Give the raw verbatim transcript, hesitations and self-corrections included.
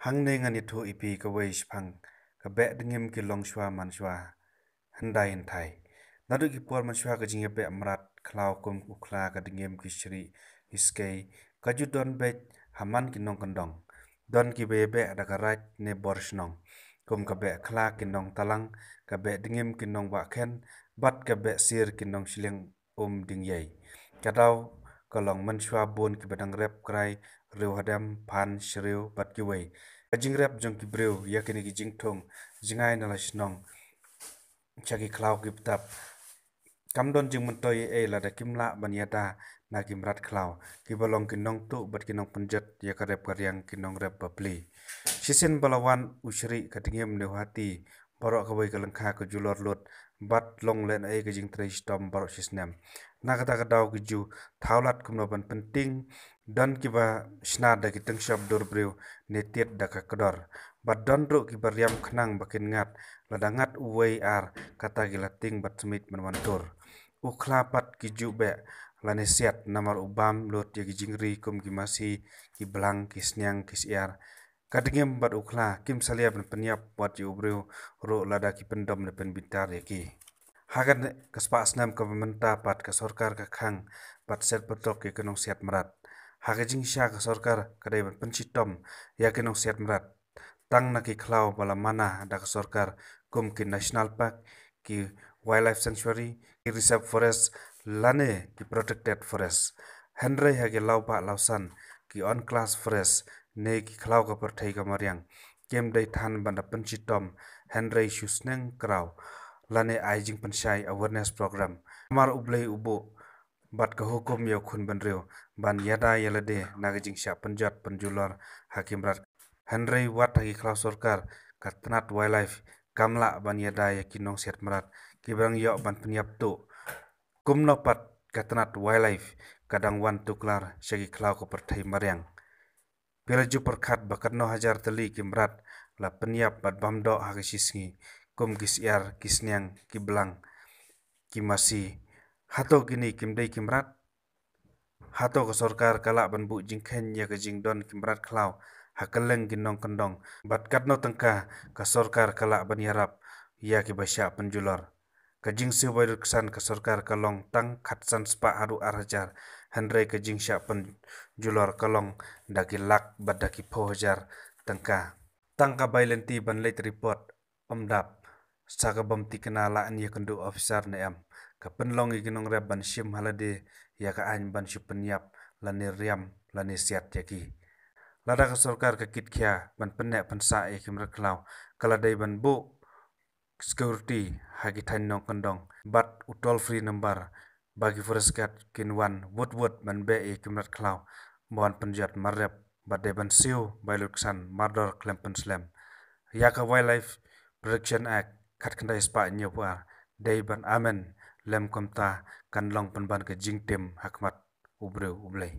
Hangne ngan ïathuh ïa phi kawei shaphang ka beh dngiem ki longshuwa manshuwa hyndai hynthai. Naduh ki por manshuwa ka jingïabeh mrad khlaw kum u khla ka dngiem ki shrieh ki skei ka ju don beit ha man ki nongkyndong. Don kiba ïabeh da ka raid ne bor shnong, kum ka beh khla ki nongtalang, ka beh dngiem ki nongbahkhen, bad ka beh sir ki nongshiliang um dingïei. Ka daw ka long manshuwa bun kiba dang rep krai, riew hadem, phan, shriew bad kiwei. Ka jingrep jong ki briew ïa kine ki jingthung jngai na la shnong sha ki khlaw ki btap kam don jingmyntoi ei ei lada kim lah ban ïada na ki mrad khlaw kiba long ki nongtuh bad ki nongpynjot ïa ka rep ka riang ki nongrep bapli. Shisien ba la wan u shrieh ka dngiem ne u hati, baroh kawei ka lyngkha ka julor lut bad long lehnohei ka jingtrei shitom baroh shisnem. Na kata ka daw ki ju thaw lad kumno ban pyntieng. Don kiba shna da ki tyngshop dur briew ne tied da ka kdor. Bad don ruh kiba riam khnang ba kin ngat, lada ngat uwei ar kata ki la tieng bad smit ban wan tur. U khla pat ki ju beh lane siat namar u bam lut ïa ki jingri kum ki masi, ki blang, ki sniang, ki syiar. Ka dngiem bad u khla kim salia ban pynïap wat ïa u briew ruh lada ki pyndom ne pynbitar ïa ki. Ha kane ka spah snem kaba mynta pat ka sorkar ka khang bad set patok ïa ki nongsiat mrad. Ha ka jingshisha ka sorkar ka dei ban pynshitom ïa ki nongsiat mrad tang na ki khlaw ba la mana da ka sorkar kum ki national park, ki wildlife sanctuary, ki reserve forest lane ki protected forest. Hynrei ha ki law bah law san, ki unclassed forest ne ki khlaw ka pyrthei ka mariang, kim dei than ban da pynshitom hynrei shu sneng kraw lane ai jingpynshai awareness program. Namar U Blei u buh bad ka hukum ïa u khun bynriew ban ïada ïa lade na ka jingshah pynjot pynjulor ha ki mrad. Hynrei wat ha ki khlaw sorkar ka tnat wildlife kam lah ban ïada ïa ki nongsiat mrad kiba dang ïoh ban pynïap tuh. Kumno pat ka tnat wildlife ka dang wan tuklar sha ki khlaw ka pyrthei mariang. Phi la ju pyrkhat ba katno hajar tylli ki mrad la pynïap bad bam doh ha ka shisngi, kum ki syiar, ki sniang, ki blang, ki masi. Hato kine kim dei ki mrad? Hato ka sorkar ka lah ban buh jingkheiñ ïa ka jingdon ki mrad khlaw ha kylleng ki nongkyndong? Bad katno tyngka ka sorkar ka lah ban ïarap ïa kiba shah pynjulor? Ka jingsiew bai lut ksan ka sorkar ka long tang khatsan spah haduh ar hajar, hynrei ka jingshah pynjulor ka long da ki lak bad da ki phew hajar tyngka. Tang ka bai lynti ban leit report ym dap. Sa ka bym tikna la yn ïakynduh officer ne em. Ka pynlong ïa ki nongrep ban shim ha lade ïa ka aiñ ban shu pynïap lane riam lane siat ïa ki. Lada ka sorkar ka kitkhia ban pynneh pynsah ïa ki mrad khlaw, ka la dei ban buh security ha ki thaiñ nongkyndong bad u toll free number ba ki forest guard kin wan wut wut ban beh ïa ki mrad khlaw ba wan pynjot mar rep. Bad dei ban siew bai lut ksan mardor khlem pynslem. Ïa ka Wildlife Protection Act khatkhyndai spah hynñiew phew ar dei ban amend lem, kumta kan long pynban ka jingtim ha khmat u briew U Blei.